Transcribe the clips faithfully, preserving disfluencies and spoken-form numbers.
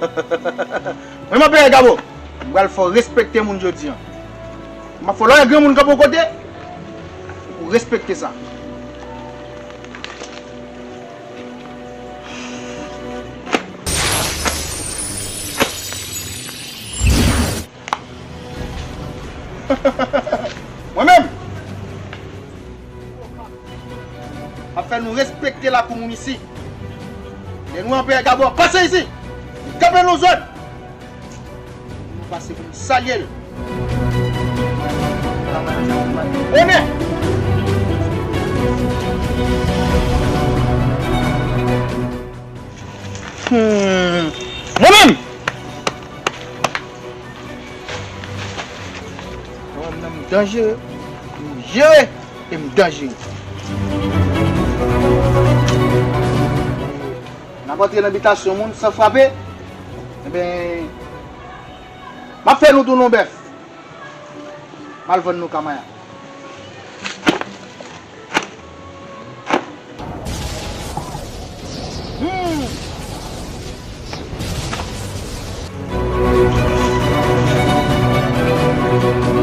Mwen, m ap peye Gabo. M pral fè w respekte moun jodi a. M ap fè w lè yon granmoun kanpe yon kote, ou respekte sa. Mwen menm, m ap fè nou respekte lakou moun isi. Lè nou anpè Gabo ap pase isi, nou kanpe nan zòn. Nou pase pou n salye l. Onè! Hmm. Mwen menm! Mwen menm danjere. M jere e m danjere. N ap antre nan bitasyon moun san frape. Ebyen, m ap fè nou tounen yon bèf. M al vann nou kamaya. Hmm.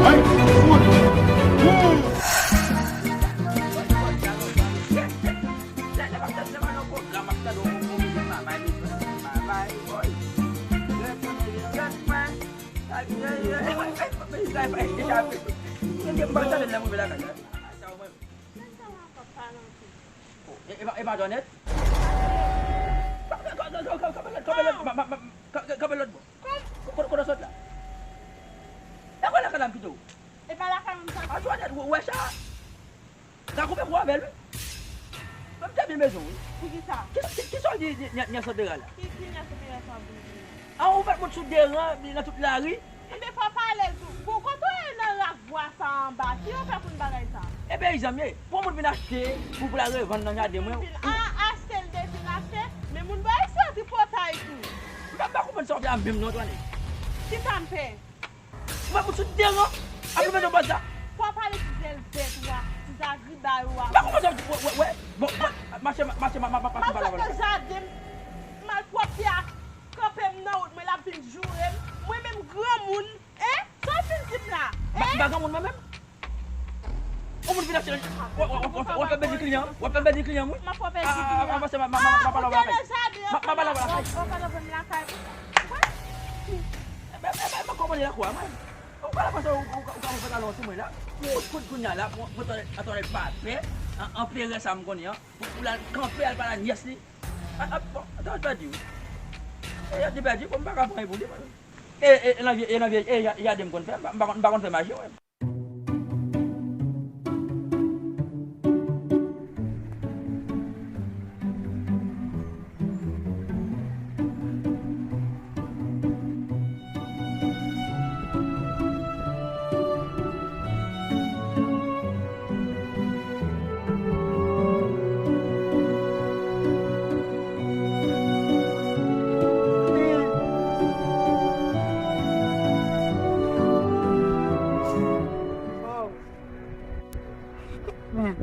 Ay, fout. Hmm. E pa Dònèt? Kanpe lòt bò. Kote w sot la? E kò lakay la m kite w. E pa lakay mwen m sot. Antwannèt, ou wè sa? Sa koupe kou avè l, wi. Mwen, m te byen bezwen w, wi. Poukisa? Ki, ki, ki sa w di, di, di, di Santera la? Ki, ki Santera sa w vin di la? A, ou mèt moute sou de ran, nan tout lari. Ebyen, fò w pale tou. Pou kote w ye nan rak bwa sa anba? Ki yo fè pou n bagay sa? E peyizan m ye. Pou yon moun vin achte, pou, pou l al revann nan jaden mwen. Moun vin a-, achte, l te vin achte. Men moun bò isi yo tripotay tou. M pa, m pa konprann sa w fè a menm non, Antwannèt. Ki sa m fè? Ou pa pou sou de ran ap loumen nan baz la. Fò w pale ti zèl vèt ou a, ti zagribay ou a. M pa konprann sa w di, wè, wè, wè. Bon, bon, mache, mache, ma, ma, ma, mache pale avè l. M ap sot nan jaden m, malpwòpte a kanpe m nan wout mwen, l ap vin joure m. Mwen menm granmoun, en? Sa w fin di m la? Ba, en? Ba granmoun mwen menm? Yon moun vin achte, w, w, w, w, w ap fè bèdi kliyan, w ap fè bèdi kliyan, wi. M ap fè bèdi kliyan. A, a, a, avanse, ma, ma, ma, ma pale avè l. M ap, m ap pale avè l. Ou pa nan vin lakay pou sa. Ebyen, ebyen, ebyen, kòman li lakou a, mwen? Ou pa la panse ou, ou, ou ka fè talon sou mwen la? Kout, kout kounye a la, pou, pou Antwannèt, Antwannèt pa pè, an, anperè sa m konnen an, pou, pou l al kanpe, al pale a nyès li. A, a, bon, Antwannèt pèdi, wi. E, Antwannèt pèdi, bon, m pa ka pran pou li, mwen. E, e, e nan vye, e nan vye, e, ya, ya de m konn fè, m pa, m pa konn, m pa konn fè maji, mwen. Wow. Men,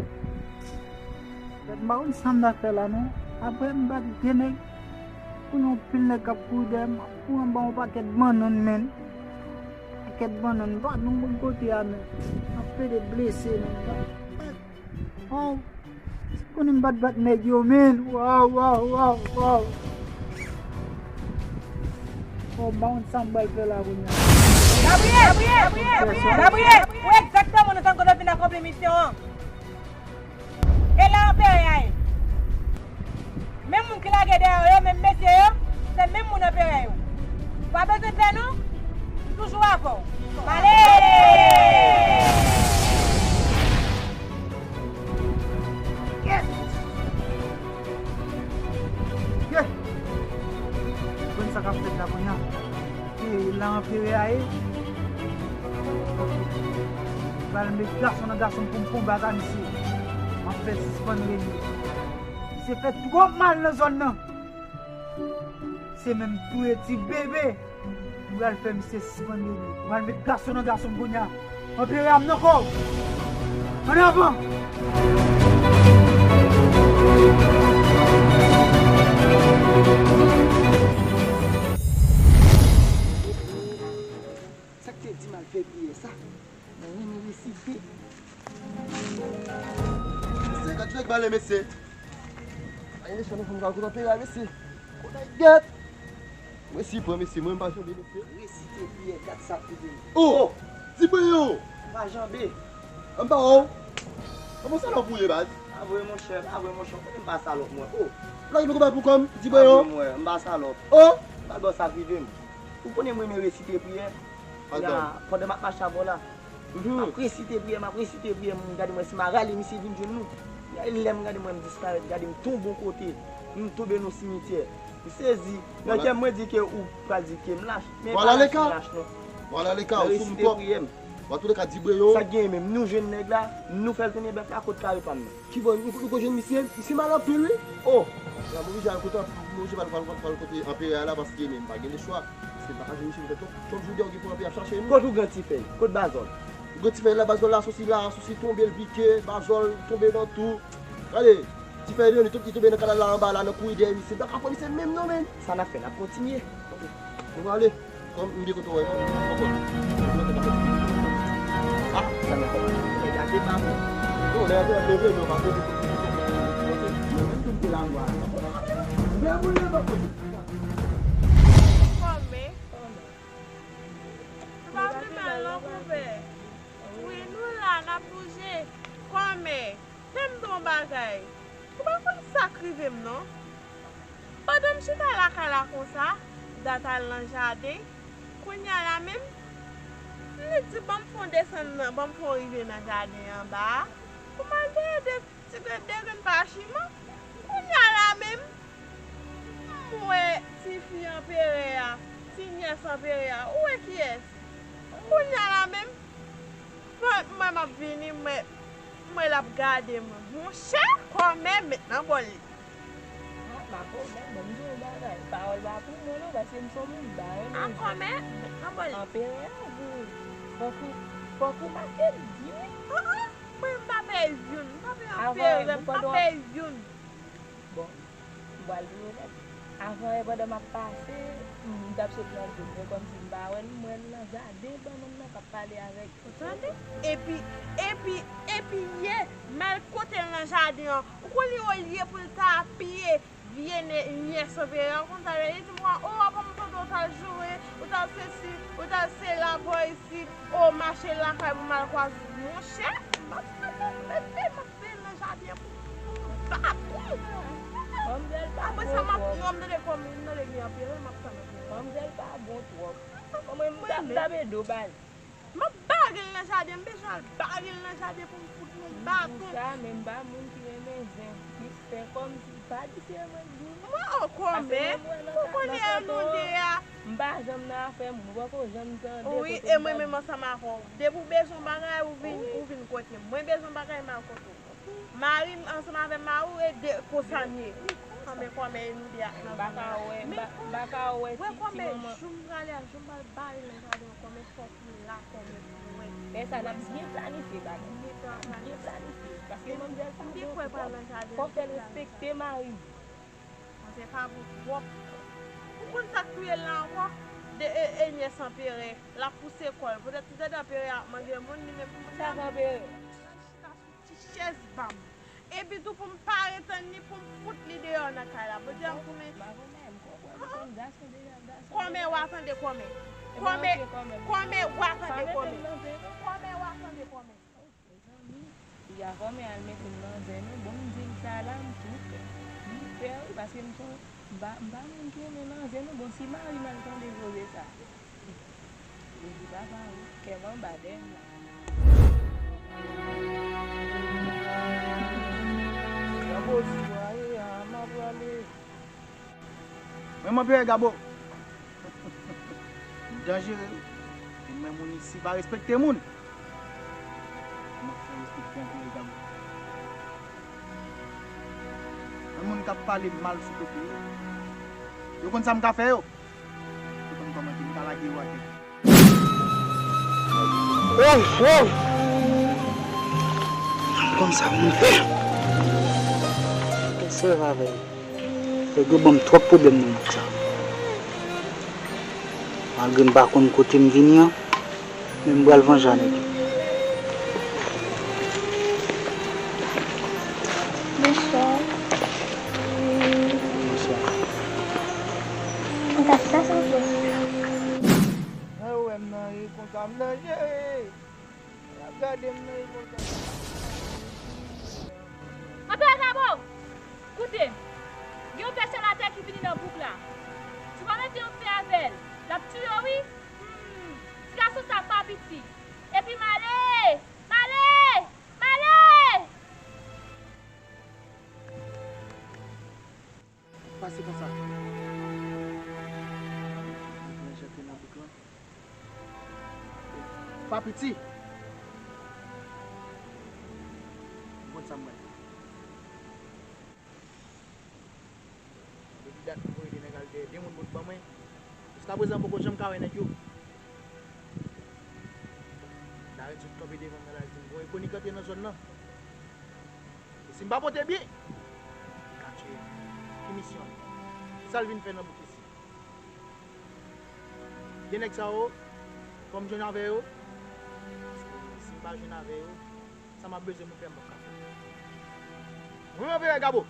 gad, m pa konn sa m ta fè la, non. Apre m bat de nèg, kounye a yon pil nèg k ap kouri dèyè m, ap kouri anba yon pakèt bannann, men. Pakèt bannann, m pa konn bò kote a, men. M ap plede blese, men. Waw. Si konnen m pa t bat nèg yo, men. Waw, waw, waw, waw. Bon, m pa konn sa m pral fè la kounye a. Gabriel! Gabriel! Gabriel! Ou egzakteman nan zòn kote w vin akonpli misyon an. E la anperè a ye. Menm moun ki lage dèyè w yo, menm mesye yo, se menm moun anperè yo. Ou pa bezwen pè non, m toujou avè w. M ale! Yes! Ye! Konn sa k ap fèt la kounye a? E la anperè a ye? Pral met gason nan gason pou m konbat ak misye. M ap fè l sispann renye. Misye fè twòp mal nan zòn nan. Se menm touye ti bebe. M pral fè misye sispann renye. M pral met gason nan gason kounye a. Anperè a m nan kò w. Ann avan! Mesye. Ay, mesye, nou fè m pral kontan pera, mesye. Kote gèt? Mesye, pran, mesye, mwen m pa janbe, mesye. Resite priyè, gad sa k rive m. Oh! Ti Breyo! M pa janbe. M pa wè w. Kòman salòp ou ye, baz? Pa vre, monchè, pa vre, monchè. Kote m pa salòp, mwen? Oh! Lòt mwen konpè pou kòm, Ti Breyo. Pa vre, mwen, m pa salòp. Oh! Gad bò sa k rive m. Ou konnen mwen renmen resite priyè. Pandan m ap mache avè w la. M ap resite priyè, m ap resite priyè, m gade mwen si m a rale misye vin jwenn nou. Lè m gade mwen m disparèt, gade m tonbe yon kote, m tonbe nan yon simityè. M sezi. Nan kè m mwen di ke ou pral di ke m lach, men m pa lach, m lach non. Mwen resite priyè m. Sa k genyen menm, nou jwenn nèg la, nou fè l tounen bèf la, kot kare pa m nan? Kibò, nou, nou ko jwenn misye? Misye mal anpil, wi. Oh! Mwen oblije al kote, mwen oblije al, al, al, al kote anperè a la, paske men m pa gen lechwa. Paske m pa ka jwenn misye, m fè twòp, twòp jou deyò, gen pou anperè ap chache nou. Kot ou gran ti fèy? Kot Bazòl? Gran ti fèy la, Bazòl la, sòsi la, sòsi tonbe, l pike, Bazòl tonbe nan tou. Gade, ti fèy li, li tou, li tonbe nan kanal la anba la, nan kouri dèyè misye. M pa ka pran misye menm non, men. Sa n ap fè, n ap kontinye. Ok, nou prale. Kòm m byen kontan wè nou, m kontan. Ah, sa n ap fè la? Nèg la te pa bon. Non, nèg la te leve, non, pa te. Mwen menm tou m te la, mwen. Mwen, mwen, mwen, mwen. Kòmè. Nou pa vle mal non, konpè. Wi, nou la, n ap bouje. Kòmè. Fè m di w yon bagay. Ou pa konn sa k rive m non. Pandan m chita lakay la konsa, dat al nan jaden, kounye a la menm, m li di ban m fè w desann nan, ban m fè w rive nan jaden anba a, pou m al dèyè de ti grenn, de grenn pachiman. Kounye a la menm, m wè tifi anperè a, ti nyès anperè a, ou wè kiyès? Kounye a la menm, Mwen, mwen m ap vini, mwen, mwen l ap gade mwen. Monchè, kòmè met nan bòl li. Ah, pa pwoblèm, ban m di w yon bagay. Pawòl pa pou mwen non, paske m se yon moun m pa renmen jwe. Ah, kòmè met nan bòl li. Anperè a gou. Fòk ou, fòk ou make l di wi. Ah, ah, mwen m pa pè youn, m pa pè anperè, m pa pè youn. Bon, m pral di w nèt. Avan yè pandan m ap pase, m t ap sot nan dwòl, men kòmsi m pa wè l, m wè l nan jaden bannann nan k ap pale avèk. Ou tande? Epi, epi, epi yè, m al kote l nan jaden an. Ou konn li olye pou l ta apiye vye ne-, nyès anperè a, ou konn sa l fè? Li di m, o, avan m tande w t al joure, ou t al sesi, ou t al sela bò isit, o, mache lakay pou m al kwaze. Monchè, m ap tande, m ap Fè l nan jaden an pou, pou baton. Manmzèl pa bon twòp. Apre sa, m ap, non, m tande kòmè, m tande gen anperè, m ap tann anperè. Manmzèl pa bon twòp. Mwen, m t ap, m t ap ede w baz. M ap bare l nan jaden, m bezwen al bare l nan jaden pou m fout nou baton. M di w sa, men m pa moun ki renmen zen. Li fè kòmsi, pa di se mwen k di w non. Mwen, o, kòmè, ou konnen nou de a. M pa janm nan afè moun, ou poko janm tande kote m t ap. Wi, e mwen menm ansanm avè w. Depi w bezwen yon bagay, ou vin, ou vin kote m. Mwen bezwen yon bagay, m al kote w. Mari m ansanm avè mari w e de konsa n ye. Anben kòmè e nou de ak nan zòn nan. M pa ka wè, m pa, m pa ka wè ti, ti manman. Jou m prale a, jou m pral bare l nan jaden an, kòmè fòk ou la, kòmè pou wè. Lè sa n ap byen planifye bagay. Byen planifye. Paske manmzèl pa bon twòp. M byen kwè pral nan jaden an. Fòk fè l respekte mari m. Manzè pa bon twòp. Ou konn sa k touye l la ankò? De, e, e nyès anperè, l ap pouse kò l. Poutèt ti dada anperè ap manje moun, li menm pou manje. Sa k anperè? L al chita sou ti chèz pa m. Epi tou pou m pa ret tann li, pou m fout li deyò nan kay la. Bondye m konnen. M pa konprann, m konprann, m konn gason deja, gason deja. Kòmè w a tande kòmè. Kòmè, kòmè w a tande kòmè. Kòmè w a tande kòmè. Mezanmi, piga kòmè al mete m nan zen wi. Bon, m di l sa la, m tou pè. M pè wi, paske m se yon, m pa, m pa moun ki renmen nan zen non. Bon, si mari m al tande koze sa, li di papa wi, kè m anba dèyè m la. Gabo, si w ale a, m ap prale. Mwen, mwen peye Gabo. M danjere wi. E mwen moun isi pa respekte moun. Mwen fè respekte anpil Gabo. Mwen moun k ap pale mal sou kote yo. Yo konn sa m ka fè yo. Yo konn kòman ki m ka lage yo atè. Wow, wow. Konn sa moun fè. Te sèvi avè l. Nèg yo ban m twòp pwoblèm nan nèg sa. Malgre m pa konn kote m vini an, men m pral vanje a nèg yo. M nan je, y ap gade m nan je konsa. Anperè Gabo, koute m. Gen yon pèsòn atè ki vini nan bouk la. Si w pa mete yon fen avè l, l ap touye w wi. Hmm, ti gason sa pa piti. Epi m ale! M ale! M ale! Pase konsa. Mwen jete nan bouk lan. Pa piti. M konn sa m pral fè. Depi dat m voye de nèg al dèyè de moun pou l ban mwen. Jiskaprezan m poko janm ka wè nèg yo. Darren sot kanpe devan m nan la, l di m, "Gon Ekonik antre nan zòn nan." E si m pa pote byen, li ka tiye m. Ki misyon li? Kisa l vin fè nan bouk isi? De nèg sa yo, fò m jwenn avè yo. Paske si m pa jwenn avè yo, sa m ap bezwen pou m fè, m p ap ka fè. Mwen, mwen, Pere Gabo.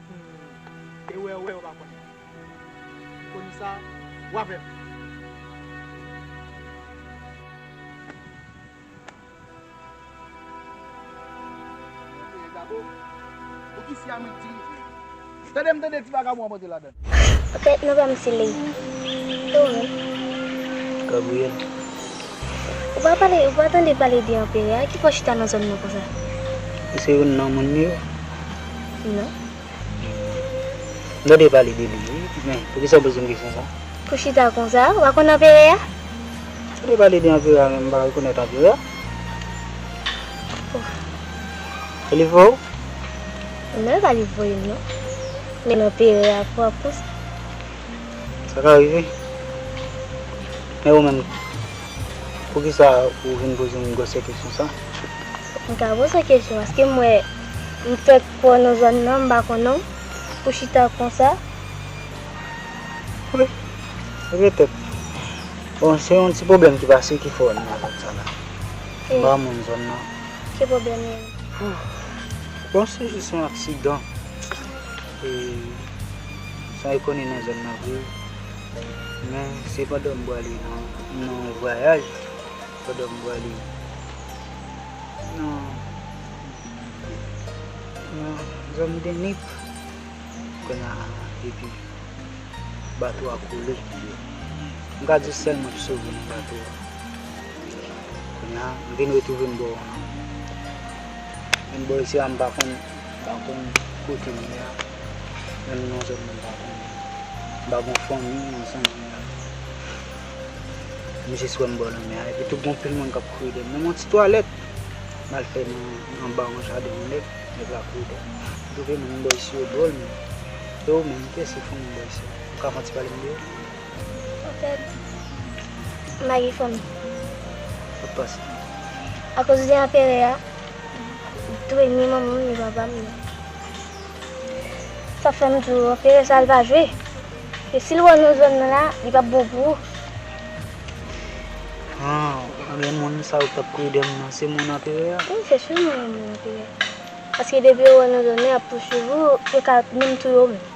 Hmm. E wè, wè, w pa konnen. Konn sa, w avè m. Tande m tande ti vagabon an pote ladan. Anfèt, non pa m se Ley. E ou menm? Gabriel. Ou pa pale, ou pa tande pale de Anperè a ki fè w chita nan zòn nan konsa? Ou se youn nan moun li yo? Non. M tande pale de li, wi, men poukisa w poze m kesyon sa? Pou chita konsa, ou pa konn Anperè a? M tande pale de Anperè a, men m pa rekonèt Anperè a. Oh. E li voye w? Non, e pa li voye m, non. Men Anperè a pwòp konsa. Sa ka rive. Men ou menm, poukisa ou vin poze m gwosè kesyon sa? M ka poze w kesyon, paske m wè m fèk wè w nan zòn nan, m pa konnen w, pou chita konsa. Wi, se petèt. Bon, se yon ti pwoblèm ki pase ki fè w nan zòn sa la. M pa moun zòn nan. Ki pwoblèm li ye? Bon, se jis yon aksidan. E, sa e konnen nan zòn nan vre. Men se pandan m prale nan, nan yon vwayaj, pandan m prale nan, nan zòn de Nip, kounye a, epi bato a koule. M ka di sèl mwen ki sove nan bato a. Kounye a, m vin retwouve m bò, vin bò isi a, m pa konn, m pa konn kote m ye a. Menm non zòn nan m pa konnen. M pa gon fanmi ansanm. M jis wè m bò lanmè a. Epi tou gon pil moun k ap kouri dèyè m. Menm yon ti twalèt m al fè nan, anba yon jaden yon nèg, nèg la kouri dèyè m. M twouve moun bò isi yo dwòl, men. E ou menm, kiyès ki fè moun bò isi a? Ou ka fè yon ti pale m de yo? Anfèt, m pa gen fanmi. Sa k pase? Akoz de Anperè a, m dwe ni manman m, ni papa m, non. Sa fè m di w, Anperè sa, l pa jwe. E si l wè w nan zòn nan la, li p ap bon pou ou. Ah, ebyen, moun sa yo k t ap kouri dèyè m nan, se moun Anperè a? Wi, se sèlman moun Anperè. Paske depi yo wè w nan zòn nan, y ap pouswiv ou, yo ka menm touye w menm.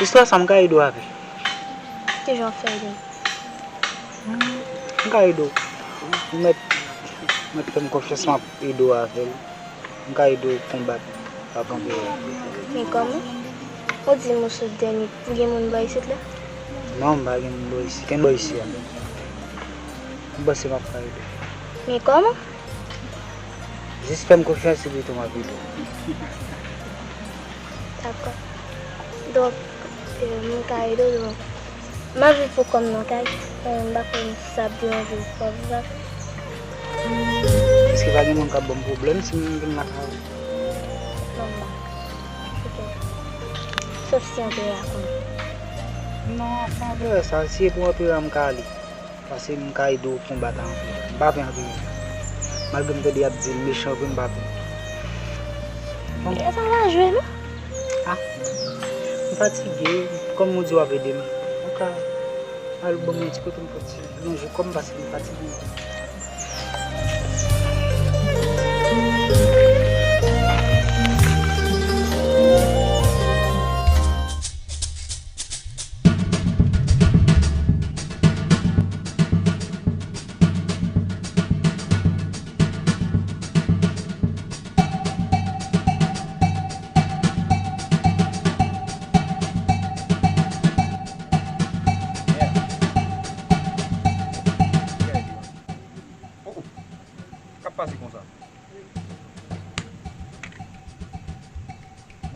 Istwa sa, m ka ede w avè l. Kijan w fè ede m? M ka ede w. Ou mèt, mèt fè m konfyans, m ap ede w avè l. M ka ede w konbat ak Anperè a. Men kòman? Ou di m ou sot dènye, ou gen moun bò isit la? Non, m pa gen moun bò isit. Kenn bò isi a. M panse m ap ka ede w. Men kòman? Jis fè m konfyans epi tou m ap ede w. Dakò. Donk, e, m ka ede w, donk. M ap viv pou kò m nan kay. E, m pa konn si sa ap deranje w, w ap viv avè m. Èske pa gen moun k ap ban m pwoblèm si m vin lakay ou? Non, m pa. Sof si Anperè a konnen. Non, pa Anperè sa, si e pou Anperè a m ka ale. Paske m ka ede w konbat anpil. M pa pè anpil. Malgre m tande y ap di l mechan vre, m pa pè. Bon. Anperè sa pa jwe, non. Ah. M fatige, kòm ou di w ap ede m. Ou ka al ban m yon ti kote m fè ti lonje kò m paske m fatige.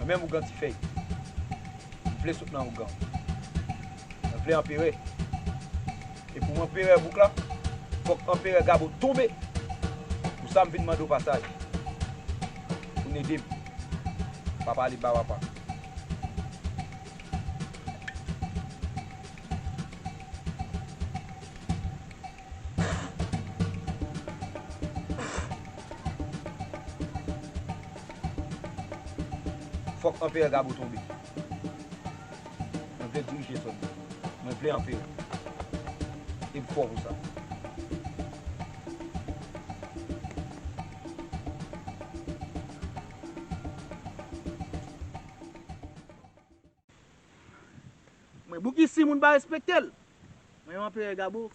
Menm ougan ti fèy. M vle sot nan ougan. Mwen vle anperè. E pou m anperè bouk la, fòk anperè Gabo tonbe. Pou sa m vin mande w pasaj. Pou n ede m. Pa pale ba papa. Fòk anperè Gabo tonbe. Mwen vle dirije zòn nan. Mwen vle anperè. E m fò pou sa. Mwen, bouk isi, moun pa respekte l. Mwen, anperè Gabo,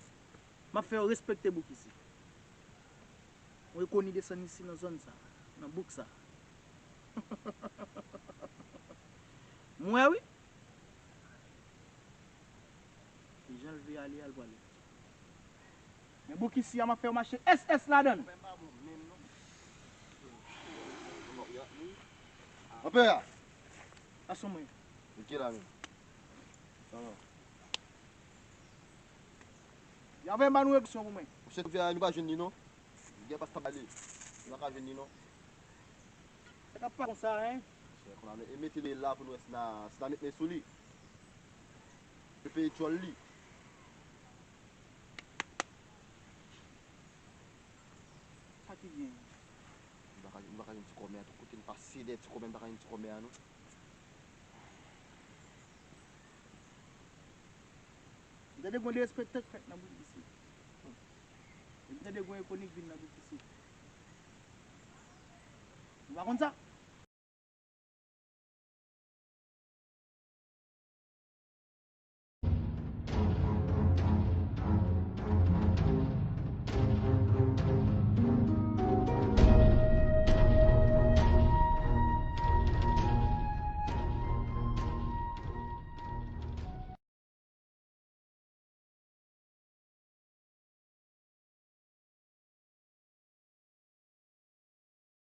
m ap fè yo respekte bouk isi. Mwen, koni desann isi nan zòn sa, nan bouk sa. M wè wi. E jan l vle ale a, l prale. Men bouk isi a, m ap fè yo mache S S ladan l. Anperè a. Gason mwen. Li ki la menm? Sa va. Y ap ba nou eleksyon pou mwen. Misye, nou pa jwenn li non. Gen pas ta ba li. Nou pa ka jwenn li non. Sa k ap pa konsa, en? Misye, kounye a, e mete li la pou nou wè si n a, si n a met men sou li. Yo peye djòl li. Sa ki gen? M pa ka, m pa ka jwenn ti kòmè a, tout kote m pase dèyè ti kòmè, m pa ka jwenn ti kòmè a non. M tande gon derespektan k fèt nan bouk isi. M tande gon ekonik vin nan bouk isi. Nou pa konn sa?